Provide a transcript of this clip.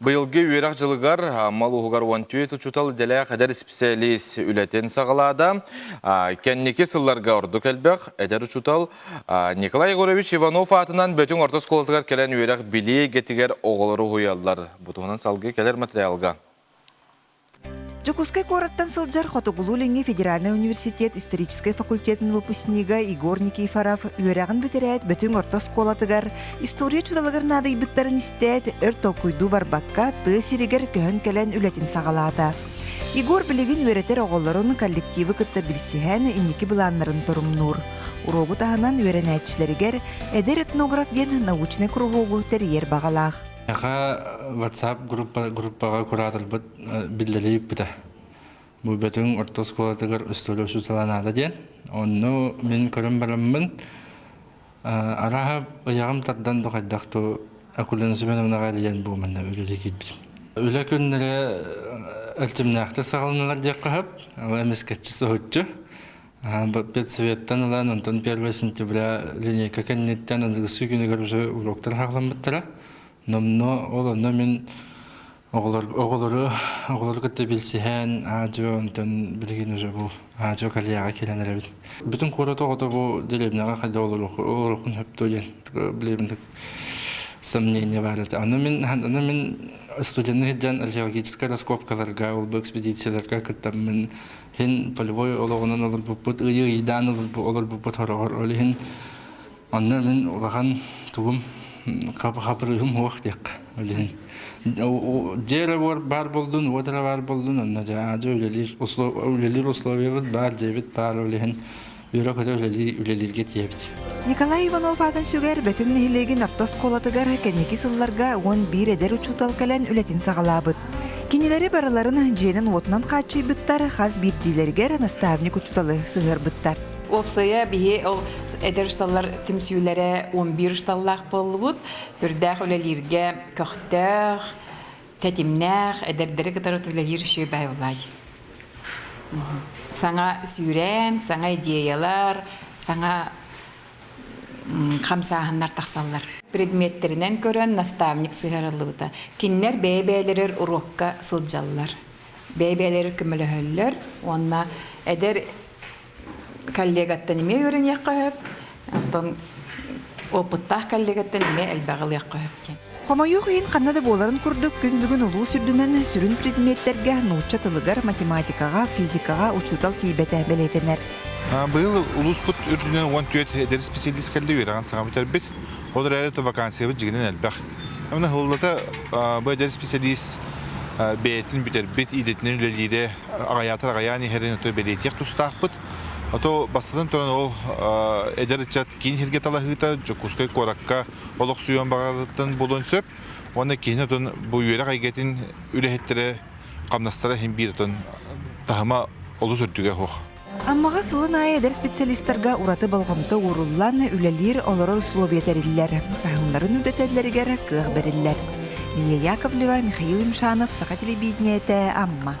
Быйылгы үөрэх дьылыгар Амма улууһугар 14 учуутал идэлээх эдэр исписэлиис үлэтин саҕалаата. Кэнники сылларга ордук элбэх эдэр учуутал Николай Егорович Иванов аатынан Бөтүҥ орто оскуолатыгар кэлэн үөрэх-билии эйгэтигэр оҕолору уһуйаллар. Бу туһунан салгыы кэлэр материалга. Дьокуускай куораттан сылдьар Хотугулуу-Илиҥҥи федеральнай университет историческай факультетын выпускнига Егор Никифоров үөрэҕин бүтэрээт Бөтүҥ орто оскуолатыгар история учууталыгар наадыйбыттарын истээт, өр толкуйдуу барбакка тыа сиригэр көһөн кэлэн үлэтин саҕалаата. Егор билигин үөрэтэр оҕолорун коллективы кытта билсиһэн инники былааннарын торумнуур. Уруогу таһынан үөрэнээччилэригэр Эдэр этнограф диэн научнай куруһуогу тэрийэр баҕалаах. Миэхэ WhatsApp группа, группаҕа кураторбыт биллэрии ыыппыта. Бу Бөтүҥ орто оскуолатыгар история учуутала наада диэн. Онно мин көрөн бараммын, арааһа ыйаҕым тардан да хайдах ту Акулина Семеновнаҕа эрийэн бу манна үлэлии киирбитим. Үлэ күннэрэ эрчимнээхтик саҕаланалар диэххэ сөп. Эмискэччи соһуччу. Педсоветтан ылан, онтон 1 сентября линейка кэнниттэн аныгысы күнүгэр уже уроктар хаалламмыттара. Номно ол онно мин оҕолор оҕолору оҕолору кытта билсиһэн аадьо онтон билигин уже бу аадьо кальяға кэлэн эрэбит. Бүтүн куорат оҕото бу дэриэбинэҕэ хайда олоруохун сөптөө диэн билигин сомнение баар этэ. Аны мин аны мин студенны сылдьан археологическай раскопкаларга, ол бу экспедицияларга кыттаммын Иһин полевой олоҕунан олорбуппут, ыйы ыйдаан олорбуппут хороҕор. Ол иһин онно мин улахан тугум хапырыыһым суох диэххэ. Ол иһин дьиэ эрэ баар буоллун, уот эрэ баар буоллун, онно дьэ үлэлиир үлэлиир условиябыт баар, дьиэбит баар, ол иһин үөрэ-көтө үлэлииргэ тиийэбит. Николай Иванов аатын сүгэр Бөтүҥ нэһилиэгин орто оскуолатыгар кэнники сылларга 11 эдэр учуутал кэлэн үлэтин саҕалаабыт. Кинилэри барыларын дьиэнэн-уотунан хааччыйбыттар, хас биирдиилэригэр наставник учууталы сыһыарбыттар. Уопсайа биһи ол эдэр шталлар түмсүүлэрэ 11 шталлаах буоллубут. Үрдээх үлэлииргэ көхтөөх, тэтимнээх, эдэрдэри кытары үлэлиир үчүгэй баай Саҥа сүүрээн, саҥа идеялар, саҥа хамсааһыннар тахсаллар. Предметтэринэн көрөн наставник сыһыарыллыбыта. Кинилэр бэйэ-бэйэлэригэр уруокка сылдьаллар. Бэйэ-бэйэлэригэр көмөлөһөллөр уонна эдэр коллегаттан эмиэ үөрэниэххэ сөп, оттон опыттаах коллегаттан эмиэ элбэҕи ылыахха сөп диэн. Хомойуох иһин ханна да буоларын курдук күн бүгүн улуус үрдүнэн сүрүн предметтэргэ нуучча тылыгар, математикаҕа, физикаҕа учуутал тиийбэтэ бэлиэтэнэр. Быйыл улууспут үрдүнэн 14 эдэр специалист кэллэ үөрэҕин саҥа бүтэрбит. Ол эрээри вакансиябыт дьигинэн элбэх. Эмне хыллата бу эдэр специалист бэйэтин бүтэрбит идэтинэн үлэлиирэ аҕайаатар аҕайаан иһэрин ото бэлиэтиэх тустаахпыт. Ото бастатан туран ол эдэр ыччат киин сиргэ талаһыыта Дьокуускай куоракка олохсуйуон баҕарарыттан буолуон сөп. Уонна киһини отон бу үөрэх эйгэтин үлэһиттэрэ хамнастара иһин биир отон таһыма олус үрдүгэ суох. Аммаҕа сылын аайы эдэр специалистарга ураты болҕомто ууруллан, үлэлиир, олорор условия тэриллэр, таһымнарын үрдэтэллэригэр кыах бэриллэр. Лия Яковлева, Михаил Имшанов, Саха телевидениетэ, Амма.